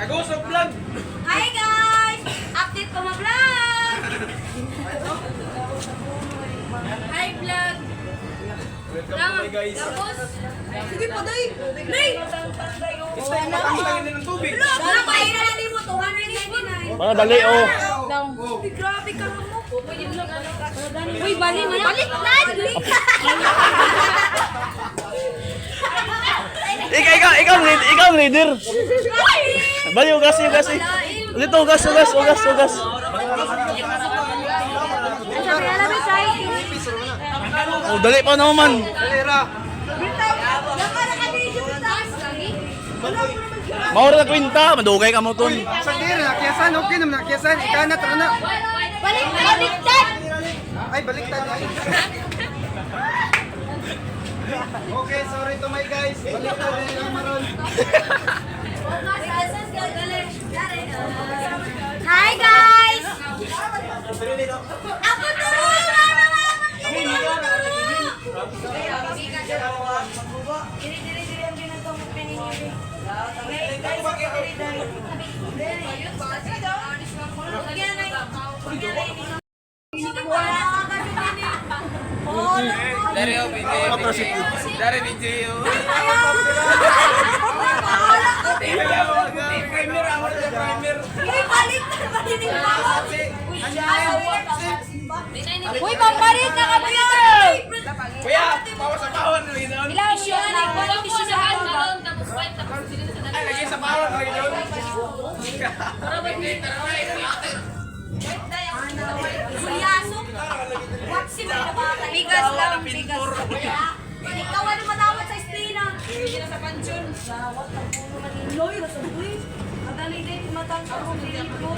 Kagusok vlog. Hi guys! Update ko ma-vlog! Hi vlog! Welcome to my guys. Tapos, sige pa day! Day! Istay matangtangin ng tubig. Wala pa ina mo 299. Mga dali oh. Uy, grabe ka mo. Uy, bali man. Balik na! Ikaw, ikaw, ikaw, ang leader, ikaw ang leader. Bali, ugas, ugas. Dito, ugas, ugas, ugas, ugas. Ang sabi alam mo sa Oh, dali pa naman. Maura na kwinta, madugay ka mo tol. Sa diri nakiyasan, okay naman nakiyasan. Ikaw na tara na. Balik, baliktad! Ay, baliktad ay. Okay, sorry to my guys. Baliktad na lang maron. Hi guys! Ako turo! Mama, mama! Turo! Dari oh, BJ. Dari BJ. Primer ako na primer. Uy, balik na balik Uy, pampalit na ka ba? Kuya, pawa sa pawon lagi doon. Ilang siya na quality siya sa ako ba? Ay, lagi sa pawon lagi doon. Kulyaso. What's it? Bigas lang, bigas. Ikaw ano matawad sa estina? Hindi na sa pansyon. Lawat ang puno man. Loy, nasa buwi. Madali din matang sa kong ko.